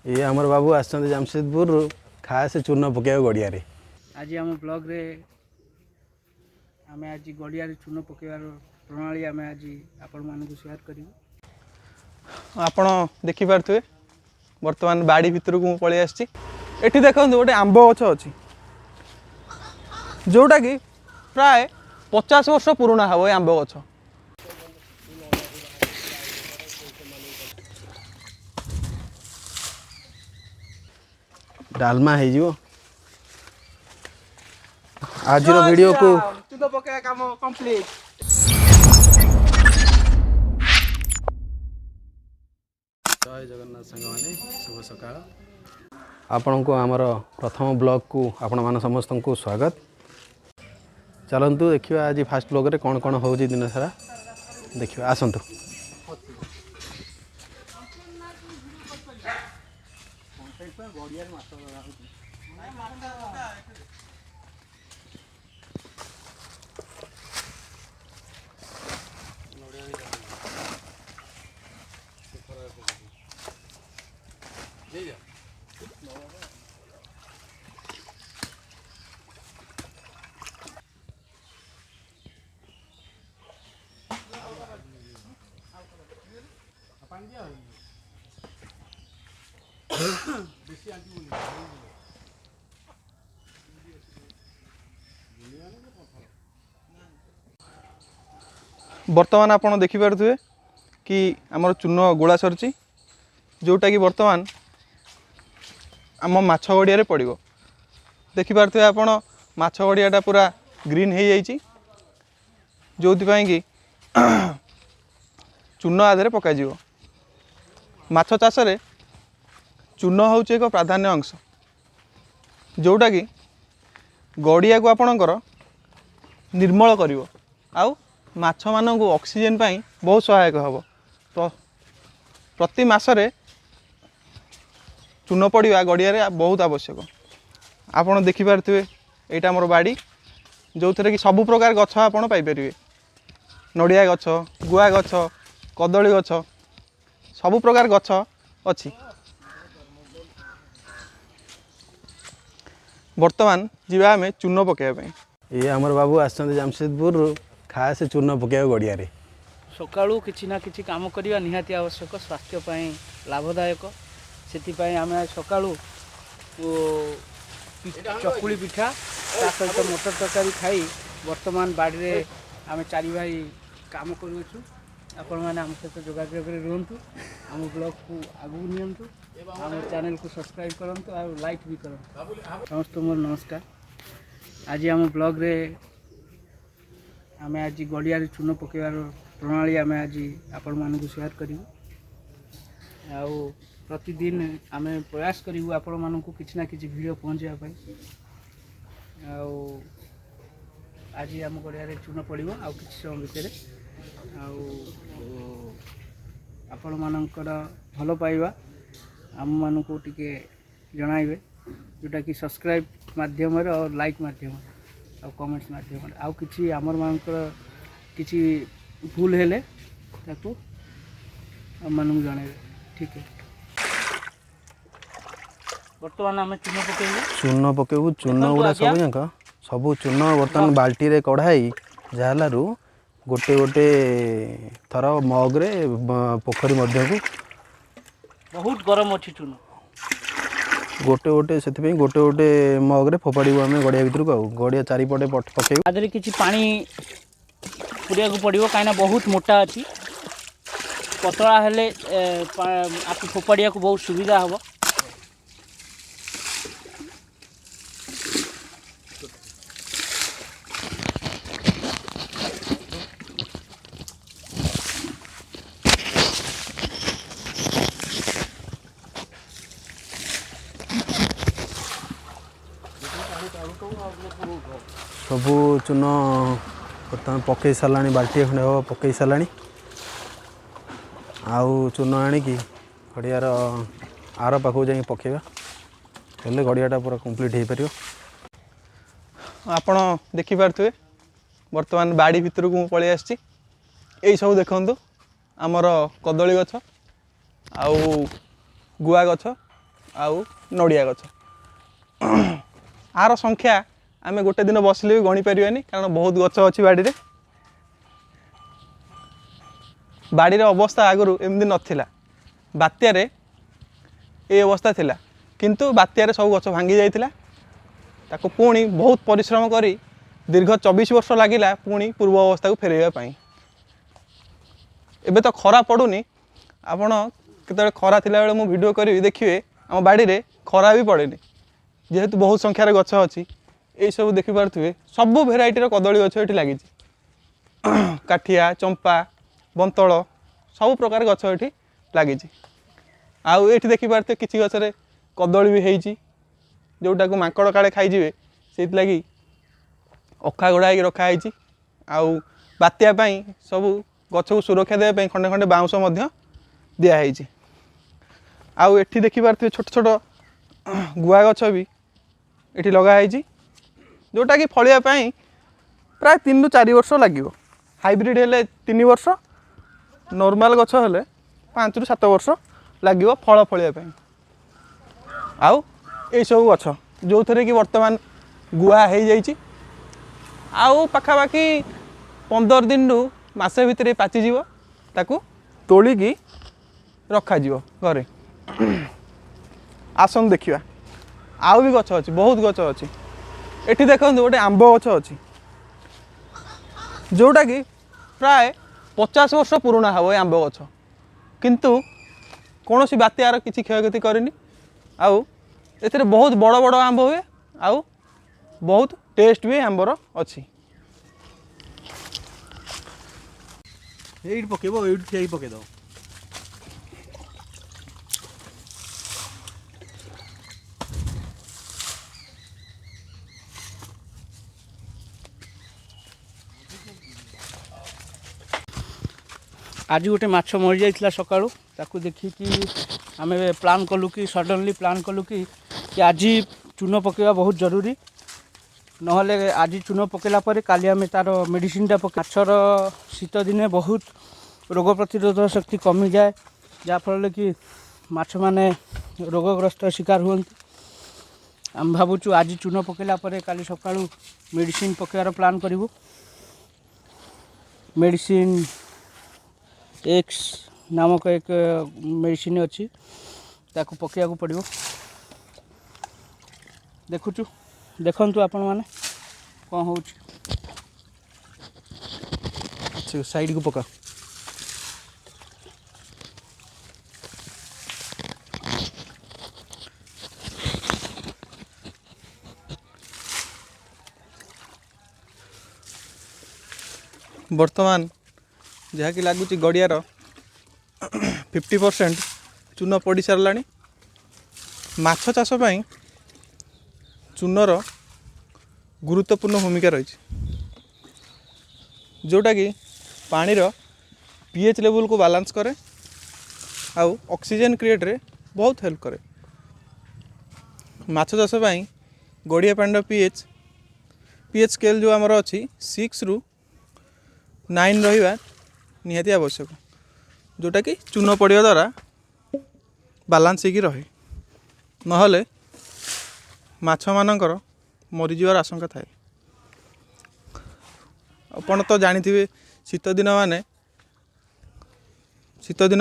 ଇଏ ଆମର ବାବୁ ଆସିଛନ୍ତି ଜାମଶେଦପୁରରୁ ଖାସ୍ ଚୂନ ପକାଇବାକୁ ଗଡ଼ିଆରେ। ଆଜି ଆମ ବ୍ଲଗ୍ରେ ଆମେ ଆଜି ଗଡ଼ିଆରେ ଚୂନ ପକାଇବାର ପ୍ରଣାଳୀ ଆମେ ଆଜି ଆପଣମାନଙ୍କୁ ସେୟାର କରିବୁ। ଆପଣ ଦେଖିପାରୁଥିବେ ବର୍ତ୍ତମାନ ବାଡ଼ି ଭିତରକୁ ମୁଁ ପଳେଇ ଆସିଛି। ଏଠି ଦେଖନ୍ତୁ ଗୋଟେ ଆମ୍ବ ଗଛ ଅଛି, ଯେଉଁଟାକି ପ୍ରାୟ 50 ବର୍ଷ ପୁରୁଣା ହେବ ଏ ଆମ୍ବ ଗଛ। ଡାଲମା ହେଇଯିବ ଆଜିର ଭିଡ଼ିଓକୁ। ଚୂନ ପକାଇବା କାମ କମ୍ପ୍ଲିଟ୍। ଜୟ ଜଗନ୍ନାଥ ସାଙ୍ଗମାନେ, ଶୁଭ ସକାଳ। ଆପଣଙ୍କୁ ଆମର ପ୍ରଥମ ବ୍ଲଗ୍କୁ ଆପଣମାନ ସମସ୍ତଙ୍କୁ ସ୍ୱାଗତ। ଚାଲନ୍ତୁ ଦେଖିବା ଆଜି ଫାଷ୍ଟ ବ୍ଲଗ୍ରେ କ'ଣ କ'ଣ ହେଉଛି ଦିନ ସାରା ଦେଖିବା, ଆସନ୍ତୁ। ବର୍ତ୍ତମାନ ଆପଣ ଦେଖିପାରୁଥିବେ କି ଆମର ଚୂନ ଗୋଳା ସରିଛି, ଯେଉଁଟାକି ବର୍ତ୍ତମାନ ଆମ ମାଛ ଗଡ଼ିଆରେ ପଡ଼ିବ। ଦେଖିପାରୁଥିବେ ଆପଣ ମାଛ ଗଡ଼ିଆଟା ପୁରା ଗ୍ରୀନ୍ ହେଇଯାଇଛି, ଯେଉଁଥିପାଇଁ କି ଚୂନ ଆଧିରେ ପକାଯିବ। ମାଛ ଚାଷରେ ଚୂନ ହେଉଛି ଏକ ପ୍ରାଧାନ୍ୟ ଅଂଶ, ଯେଉଁଟାକି ଗଡ଼ିଆକୁ ଆପଣଙ୍କର ନିର୍ମଳ କରିବ ଆଉ ମାଛମାନଙ୍କୁ ଅକ୍ସିଜେନ୍ ପାଇଁ ବହୁତ ସହାୟକ ହେବ। ପ୍ରତି ମାସରେ ଚୂନ ପଡ଼ିବା ଗଡ଼ିଆରେ ବହୁତ ଆବଶ୍ୟକ। ଆପଣ ଦେଖିପାରୁଥିବେ ଏଇଟା ଆମର ବାଡ଼ି, ଯେଉଁଥିରେ କି ସବୁ ପ୍ରକାର ଗଛ ଆପଣ ପାଇପାରିବେ। ନଡ଼ିଆ ଗଛ, ଗୁଆ ଗଛ, କଦଳୀ ଗଛ, ସବୁ ପ୍ରକାର ଗଛ ଅଛି। ବର୍ତ୍ତମାନ ଯିବା ଆମେ ଚୂନ ପକାଇବା ପାଇଁ। ଇଏ ଆମର ବାବୁ ଆସିଛନ୍ତି ଜାମଶେଦପୁରରୁ ଖାସ୍ ଚୂନ ପକାଇବାକୁ ଗଡ଼ିଆରେ। ସକାଳୁ କିଛି ନା କିଛି କାମ କରିବା ନିହାତି ଆବଶ୍ୟକ, ସ୍ୱାସ୍ଥ୍ୟ ପାଇଁ ଲାଭଦାୟକ। ସେଥିପାଇଁ ଆମେ ସକାଳୁ ଚକୁଳି ପିଠା ତା ସହିତ ମଟର ତରକାରୀ ଖାଇ ବର୍ତ୍ତମାନ ବାଡ଼ିରେ ଆମେ ଚାରି ଭାଇ କାମ କରୁଅଛୁ। ଆପଣମାନେ ଆମ ସହିତ ଯୋଗାଯୋଗରେ ରୁହନ୍ତୁ, ଆମ ବ୍ଲଗ୍କୁ ଆଗକୁ ନିଅନ୍ତୁ, ଆମ ଚ୍ୟାନେଲକୁ ସବସ୍କ୍ରାଇବ୍ କରନ୍ତୁ ଆଉ ଲାଇକ୍ ବି କରନ୍ତୁ। ସମସ୍ତଙ୍କୁ ମୋର ନମସ୍କାର। ଆଜି ଆମ ବ୍ଲଗ୍ରେ ଆମେ ଆଜି ଗଡ଼ିଆରେ ଚୂନ ପକାଇବାର ପ୍ରଣାଳୀ ଆମେ ଆଜି ଆପଣମାନଙ୍କୁ ସେୟାର କରିବୁ। ଆଉ ପ୍ରତିଦିନ ଆମେ ପ୍ରୟାସ କରିବୁ ଆପଣମାନଙ୍କୁ କିଛି ନା କିଛି ଭିଡ଼ିଓ ପହଞ୍ଚାଇବା ପାଇଁ। ଆଉ ଆଜି ଆମ ଗଡ଼ିଆରେ ଚୂନ ପଡ଼ିବ ଆଉ କିଛି ସମୟ ଭିତରେ। ଆଉ ଆପଣମାନଙ୍କର ଭଲ ପାଇବା ଆମମାନଙ୍କୁ ଟିକେ ଜଣାଇବେ, ଯେଉଁଟାକି ସବସ୍କ୍ରାଇବ୍ ମାଧ୍ୟମରେ ଆଉ ଲାଇକ୍ ମାଧ୍ୟମରେ ଆଉ କମେଣ୍ଟସ୍ ମାଧ୍ୟମରେ। ଆଉ କିଛି ଆମମାନଙ୍କର କିଛି ଭୁଲ ହେଲେ ତାକୁ ଆମମାନଙ୍କୁ ଜଣାଇବେ। ଠିକ୍ ଅଛି, ବର୍ତ୍ତମାନ ଆମେ ଚୂନ ପକାଇବୁ। ଚୂନ ପକାଇବୁ। ଚୂନ ଦେଖନ୍ତୁ ଗୁଡ଼ା ଆଜ୍ଞା। ସବୁ ଯାକ ସବୁ ଚୂନ ବର୍ତ୍ତମାନ ବାଲ୍ଟିରେ କଢ଼ାଇ ଯାହାଲାରୁ ଗୋଟେ ଗୋଟେ ଥର ମଗ୍ରେ ପୋଖରୀ ମଧ୍ୟକୁ। ବହୁତ ଗରମ ଅଛି ଚୂନ। ଗୋଟେ ଗୋଟେ, ସେଥିପାଇଁ ଗୋଟେ ଗୋଟେ ମଗ୍ରେ ଫୋପାଡ଼ିବୁ ଆମେ ଗଡ଼ିଆ ଭିତରକୁ, ଆଉ ଗଡ଼ିଆ ଚାରିପଟେ ପକାଇବୁ। ତା ଦେହରେ କିଛି ପାଣି ପୁରେଇବାକୁ ପଡ଼ିବ, କାହିଁକିନା ବହୁତ ମୋଟା ଅଛି। ପତଳା ହେଲେ ଆକୁ ଫୋପାଡ଼ିବାକୁ ବହୁତ ସୁବିଧା ହେବ। ସବୁ ଚୂନ ବର୍ତ୍ତମାନ ପକାଇ ସାରିଲାଣି, ବାଲ୍ଟିଏ ଖଣ୍ଡେ ହେବ ପକାଇ ସାରିଲାଣି। ଆଉ ଚୂନ ଆଣିକି ଗଡ଼ିଆର ଆର ପାଖକୁ ଯାଇକି ପକାଇବା, ହେଲେ ଗଡ଼ିଆଟା ପୁରା କମ୍ପ୍ଲିଟ୍ ହେଇପାରିବ। ଆପଣ ଦେଖିପାରୁଥିବେ ବର୍ତ୍ତମାନ ବାଡ଼ି ଭିତରକୁ ମୁଁ ପଳେଇ ଆସିଛି। ଏଇସବୁ ଦେଖନ୍ତୁ ଆମର କଦଳୀ ଗଛ ଆଉ ଗୁଆ ଗଛ। ଆଉ ନଡ଼ିଆ ଗଛ। ଆର ସଂଖ୍ୟା ଆମେ ଗୋଟେ ଦିନ ବସିଲେ ବି ଗଣିପାରିବାନି, କାରଣ ବହୁତ ଗଛ ଅଛି ବାଡ଼ିରେ। ବାଡ଼ିର ଅବସ୍ଥା ଆଗରୁ ଏମିତି ନଥିଲା, ବାତ୍ୟାରେ ଏଇ ଅବସ୍ଥା ଥିଲା, କିନ୍ତୁ ବାତ୍ୟାରେ ସବୁ ଗଛ ଭାଙ୍ଗି ଯାଇଥିଲା। ତାକୁ ପୁଣି ବହୁତ ପରିଶ୍ରମ କରି ଦୀର୍ଘ 24 ବର୍ଷ ଲାଗିଲା ପୁଣି ପୂର୍ବ ଅବସ୍ଥାକୁ ଫେରାଇବା ପାଇଁ। ଏବେ ତ ଖରା ପଡ଼ୁନି, ଆପଣ କେତେବେଳେ ଖରା ଥିଲାବେଳେ ମୁଁ ଭିଡ଼ିଓ କରିବି, ଦେଖିବେ ଆମ ବାଡ଼ିରେ ଖରା ବି ପଡ଼େନି, ଯେହେତୁ ବହୁତ ସଂଖ୍ୟାରେ ଗଛ ଅଛି। ଏଇସବୁ ଦେଖିପାରୁଥିବେ ସବୁ ଭେରାଇଟିର କଦଳୀ ଗଛ ଏଠି ଲାଗିଛି, କାଠିଆ, ଚମ୍ପା, ବନ୍ତଳ, ସବୁ ପ୍ରକାର ଗଛ ଏଠି ଲାଗିଛି। ଆଉ ଏଇଠି ଦେଖିପାରୁଥିବେ କିଛି ଗଛରେ କଦଳୀ ବି ହେଇଛି, ଯେଉଁଟାକୁ ମାଙ୍କଡ଼ କାଳେ ଖାଇଯିବେ ସେଇଥିଲାଗି ଅଖା ଘୋଡ଼ା ହେଇକି ରଖାହେଇଛି। ଆଉ ବାତ୍ୟା ପାଇଁ ସବୁ ଗଛକୁ ସୁରକ୍ଷା ଦେବା ପାଇଁ ଖଣ୍ଡେ ଖଣ୍ଡେ ବାଉଁଶ ମଧ୍ୟ ଦିଆହେଇଛି। ଆଉ ଏଠି ଦେଖିପାରୁଥିବେ ଛୋଟ ଛୋଟ ଗୁଆ ଗଛ ବି ଏଠି ଲଗା ହେଇଛି, ଯେଉଁଟାକି ଫଳିବା ପାଇଁ ପ୍ରାୟ 3ରୁ 4 ବର୍ଷ ଲାଗିବ। ହାଇବ୍ରିଡ଼ ହେଲେ 3 ବର୍ଷ, ନର୍ମାଲ୍ ଗଛ ହେଲେ 5ରୁ 7 ବର୍ଷ ଲାଗିବ ଫଳ ଫଳିବା ପାଇଁ। ଆଉ ଏଇସବୁ ଗଛ ଯେଉଁଥିରେ କି ବର୍ତ୍ତମାନ ଗୁଆ ହେଇଯାଇଛି, ଆଉ ପାଖାପାଖି 15 ଦିନରୁ ମାସେ ଭିତରେ ପାଚିଯିବ, ତାକୁ ତୋଳିକି ରଖାଯିବ ଘରେ। ଆସନ୍ତୁ ଦେଖିବା, ଆଉ ବି ଗଛ ଅଛି, ବହୁତ ଗଛ ଅଛି। ଏଠି ଦେଖନ୍ତୁ ଗୋଟେ ଆମ୍ବ ଗଛ ଅଛି, ଯେଉଁଟାକି ପ୍ରାୟ 50 ବର୍ଷ ପୁରୁଣା ହେବ ଏ ଆମ୍ବ ଗଛ, କିନ୍ତୁ କୌଣସି ବାତ୍ୟାର କିଛି କ୍ଷୟକ୍ଷତି କରିନି। ଆଉ ଏଥିରେ ବହୁତ ବଡ଼ ବଡ଼ ଆମ୍ବ ହୁଏ, ଆଉ ବହୁତ ଟେଷ୍ଟ ବି ଆମ୍ବର ଅଛି। ଏଇଠି ପକେଇବ, ଏଇଠି ଠିଆ ହେଇକି ପକେଇଦବ। ଆଜି ଗୋଟେ ମାଛ ମରିଯାଇଥିଲା ସକାଳୁ, ତାକୁ ଦେଖିକି ଆମେ ପ୍ଲାନ୍ କଲୁ କି ସଡ଼ନଲି ପ୍ଲାନ୍ କଲୁ କି ଆଜି ଚୂନ ପକାଇବା ବହୁତ ଜରୁରୀ, ନହେଲେ ଆଜି ଚୂନ ପକାଇଲା ପରେ କାଲି ଆମେ ତା'ର ମେଡ଼ିସିନଟା ପକାଇ। ମାଛର ଶୀତ ଦିନେ ବହୁତ ରୋଗ ପ୍ରତିରୋଧକ ଶକ୍ତି କମିଯାଏ, ଯାହାଫଳରେ କି ମାଛମାନେ ରୋଗଗ୍ରସ୍ତ ଶିକାର ହୁଅନ୍ତି। ଆମେ ଭାବୁଛୁ ଆଜି ଚୂନ ପକାଇଲା ପରେ କାଲି ସକାଳୁ ମେଡ଼ିସିନ ପକାଇବାର ପ୍ଲାନ୍ କରିବୁ। ମେଡ଼ିସିନ ଏକ୍ସ ନାମକ ଏକ ମେଡ଼ିସିନ ଅଛି, ତାକୁ ପକାଇବାକୁ ପଡ଼ିବ। ଦେଖୁଛୁ, ଦେଖନ୍ତୁ ଆପଣମାନେ କ'ଣ ହେଉଛି। ସାଇଡ଼କୁ ପକା। ବର୍ତ୍ତମାନ ଯାହାକି ଲାଗୁଛି ଗଡ଼ିଆର 50% ଚୂନ ପଡ଼ି ସାରିଲାଣି। ମାଛ ଚାଷ ପାଇଁ ଚୂନର ଗୁରୁତ୍ୱପୂର୍ଣ୍ଣ ଭୂମିକା ରହିଛି, ଯେଉଁଟାକି ପାଣିର ପି ଏଚ୍ ଲେବୁଲ୍କୁ ବାଲାନ୍ସ କରେ ଆଉ ଅକ୍ସିଜେନ୍ କ୍ରିଏଟ୍ରେ ବହୁତ ହେଲ୍ପ କରେ। ମାଛ ଚାଷ ପାଇଁ ଗଡ଼ିଆ ପାଣିର ପି ଏଚ୍ ସ୍କେଲ୍ ଯେଉଁ ଆମର ଅଛି 6ରୁ 9 ରହିବା ନିହାତି ଆବଶ୍ୟକ, ଯେଉଁଟାକି ଚୂନ ପଡ଼ିବା ଦ୍ୱାରା ବାଲାନ୍ସ ହେଇକି ରହେ, ନହେଲେ ମାଛମାନଙ୍କର ମରିଯିବାର ଆଶଙ୍କା ଥାଏ। ଆପଣ ତ ଜାଣିଥିବେ ଶୀତ ଦିନ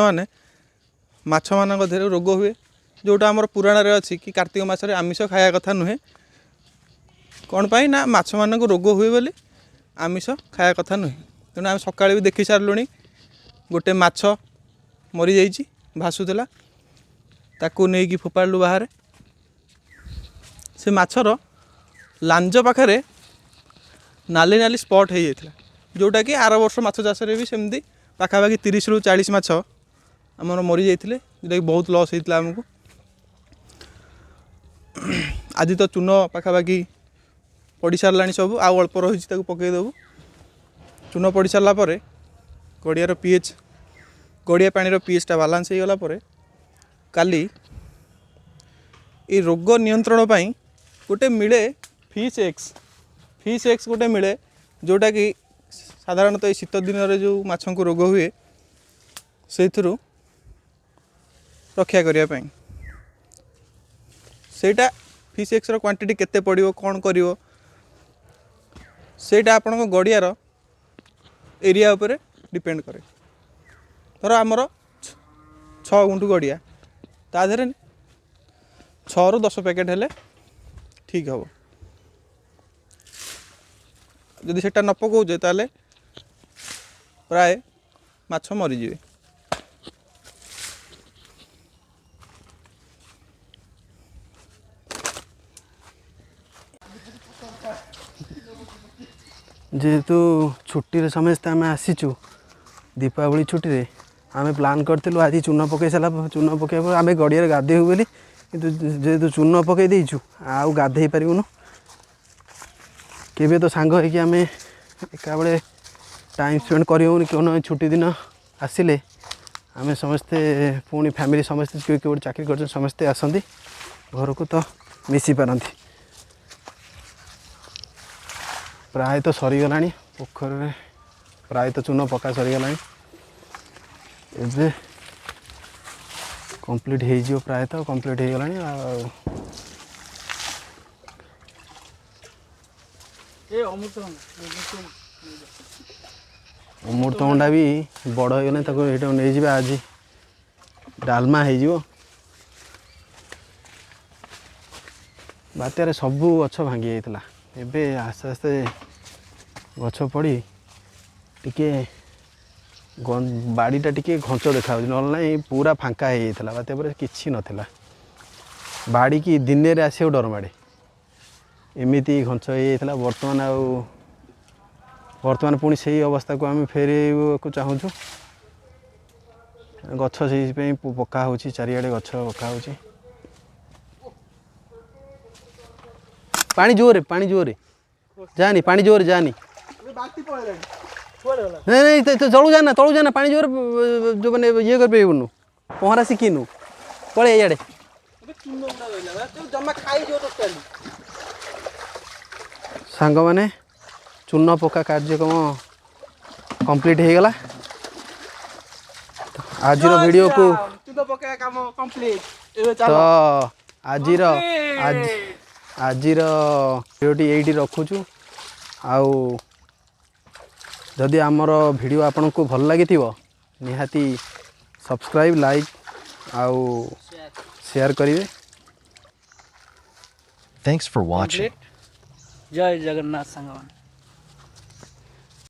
ମାନେ ମାଛମାନଙ୍କ ଦେହରେ ରୋଗ ହୁଏ, ଯେଉଁଟା ଆମର ପୁରାଣରେ ଅଛି କି କାର୍ତ୍ତିକ ମାସରେ ଆମିଷ ଖାଇବା କଥା ନୁହେଁ। କ'ଣ ପାଇଁ ନା ମାଛମାନଙ୍କୁ ରୋଗ ହୁଏ ବୋଲି ଆମିଷ ଖାଇବା କଥା ନୁହେଁ। ତେଣୁ ଆମେ ସକାଳେ ବି ଦେଖି ସାରିଲୁଣି ଗୋଟେ ମାଛ ମରିଯାଇଛି, ଭାସୁଥିଲା, ତାକୁ ନେଇକି ଫୋପାଡ଼ିଲୁ ବାହାରେ। ସେ ମାଛର ଲାଞ୍ଜ ପାଖରେ ନାଲି ନାଲି ସ୍ପଟ୍ ହେଇଯାଇଥିଲା, ଯେଉଁଟାକି ଆର ବର୍ଷ ମାଛ ଚାଷରେ ବି ସେମିତି ପାଖାପାଖି 30ରୁ 40 ମାଛ ଆମର ମରିଯାଇଥିଲେ, ଯେଉଁଟାକି ବହୁତ ଲସ୍ ହେଇଥିଲା ଆମକୁ। ଆଜି ତ ଚୂନ ପାଖାପାଖି ପଡ଼ି ସାରିଲାଣି ସବୁ, ଆଉ ଅଳ୍ପ ରହିଛି, ତାକୁ ପକାଇଦେବୁ। ଚୂନ ପଡ଼ି ସାରିଲା ପରେ ଗଡ଼ିଆର ପି ଏଚ୍, ଗଡ଼ିଆ ପାଣିର ପି ଏଚ୍ଟା ବାଲାନ୍ସ ହେଇଗଲା ପରେ କାଲି ଏଇ ରୋଗ ନିୟନ୍ତ୍ରଣ ପାଇଁ ଗୋଟେ ମିଳେ ଫିସ୍ ଏକ୍ସ, ଫିସ୍ ଏକ୍ସ ଗୋଟେ ମିଳେ, ଯେଉଁଟାକି ସାଧାରଣତଃ ଏଇ ଶୀତ ଦିନରେ ଯେଉଁ ମାଛଙ୍କୁ ରୋଗ ହୁଏ ସେଇଥିରୁ ରକ୍ଷା କରିବା ପାଇଁ। ସେଇଟା ଫିସ୍ ଏକ୍ସର କ୍ୱାଣ୍ଟିଟି କେତେ ପଡ଼ିବ, କ'ଣ କରିବ, ସେଇଟା ଆପଣଙ୍କ ଗଡ଼ିଆର ଏରିଆ ଉପରେ ଡିପେଣ୍ଡ କରେ। ଧର ଆମର 6 ଗୁଣ୍ଠୁ ଗଡ଼ିଆ, ତା ଦେହରେ 6ରୁ 10 ପ୍ୟାକେଟ୍ ହେଲେ ଠିକ୍ ହେବ। ଯଦି ସେଇଟା ନ ପକାଉଛେ ତାହେଲେ ପ୍ରାୟ ମାଛ ମରିଯିବେ। ଯେହେତୁ ଛୁଟିରେ ସମସ୍ତେ ଆମେ ଆସିଛୁ, ଦୀପାବଳି ଛୁଟିରେ ଆମେ ପ୍ଲାନ୍ କରିଥିଲୁ ଆଜି ଚୂନ ପକାଇ ସାରିଲା, ଚୂନ ପକାଇବା ପରେ ଆମେ ଗଡ଼ିଆରେ ଗାଧେଇବୁ ବୋଲି, କିନ୍ତୁ ଯେହେତୁ ଚୂନ ପକାଇ ଦେଇଛୁ ଆଉ ଗାଧେଇ ପାରିବୁନୁ। କେବେ ତ ସାଙ୍ଗ ହେଇକି ଆମେ ଏକାବେଳେ ଟାଇମ୍ ସ୍ପେଣ୍ଡ କରିହେଉନି। କେଉଁ ଛୁଟି ଦିନ ଆସିଲେ ଆମେ ସମସ୍ତେ ପୁଣି ଫ୍ୟାମିଲି ସମସ୍ତେ କିଏ କିଏ ଗୋଟେ ଚାକିରି କରୁଛନ୍ତି, ସମସ୍ତେ ଆସନ୍ତି ଘରକୁ, ତ ମିଶିପାରନ୍ତି। ପ୍ରାୟତଃ ସରିଗଲାଣି ପୋଖରୀରେ, ପ୍ରାୟତଃ ଚୂନ ପକା ସରିଗଲାଣି, ଏବେ କମ୍ପ୍ଲିଟ୍ ହେଇଯିବ, ପ୍ରାୟତଃ କମ୍ପ୍ଲିଟ୍ ହେଇଗଲାଣି। ଆଉ ଅମୃତଭଣ୍ଡା ବି ବଡ଼ ହେଇଗଲାଣି, ତାକୁ ଏଇଟାକୁ ନେଇଯିବେ, ଆଜି ଡାଲମା ହେଇଯିବ। ବାତ୍ୟାରେ ସବୁ ଗଛ ଭାଙ୍ଗି ଯାଇଥିଲା, ଏବେ ଆସ୍ତେ ଆସ୍ତେ ଗଛ ପଡ଼ି ଟିକେ ବାଡ଼ିଟା ଟିକେ ଘଞ୍ଚ ଦେଖାଯାଉଛି, ନହେଲେ ନାହିଁ ପୁରା ଫାଙ୍କା ହେଇଯାଇଥିଲା ବାତ୍ୟା ପରେ, କିଛି ନଥିଲା। ବାଡ଼ିକି ଦିନରେ ଆସିବାକୁ ଡର ମାଡ଼େ, ଏମିତି ଘଞ୍ଚ ହେଇଯାଇଥିଲା। ବର୍ତ୍ତମାନ ଆଉ ବର୍ତ୍ତମାନ ପୁଣି ସେଇ ଅବସ୍ଥାକୁ ଆମେ ଫେରାଇବାକୁ ଚାହୁଁଛୁ। ଗଛ ସେଇଥିପାଇଁ ପକା ହେଉଛି, ଚାରିଆଡ଼େ ଗଛ ପକା ହେଉଛି। ପାଣି ଜୋରେ, ପାଣି ଜୋରେ ଯାନି, ପାଣି ଜୋରେ ଯାନି। ନାଇଁ ନାଇଁ, ତଳୁ ଯାନା, ତଳୁ ଯାନା, ପାଣି ଜୋରେ ଯେଉଁ ମାନେ ଇଏ କରିପାରିବୁନୁ, ପହଁରା ଶିଖିନୁ, ପଳେଇ ଇଆଡ଼େ। ସାଙ୍ଗମାନେ, ଚୂନ ପକା କାର୍ଯ୍ୟକ୍ରମ କମ୍ପ୍ଲିଟ୍ ହେଇଗଲା। ଆଜିର ଭିଡ଼ିଓକୁ ତ ଆଜିର ଆଜିର ଭିଡ଼ିଓଟି ଏଇଠି ରଖୁଛୁ। ଆଉ ଯଦି ଆମର ଭିଡ଼ିଓ ଆପଣଙ୍କୁ ଭଲ ଲାଗିଥିବ, ନିହାତି ସବସ୍କ୍ରାଇବ୍, ଲାଇକ୍ ଆଉ ସେୟାର କରିବେ। Thanks for watching. ଜୟ ଜଗନ୍ନାଥ ସାଙ୍ଗମାନେ।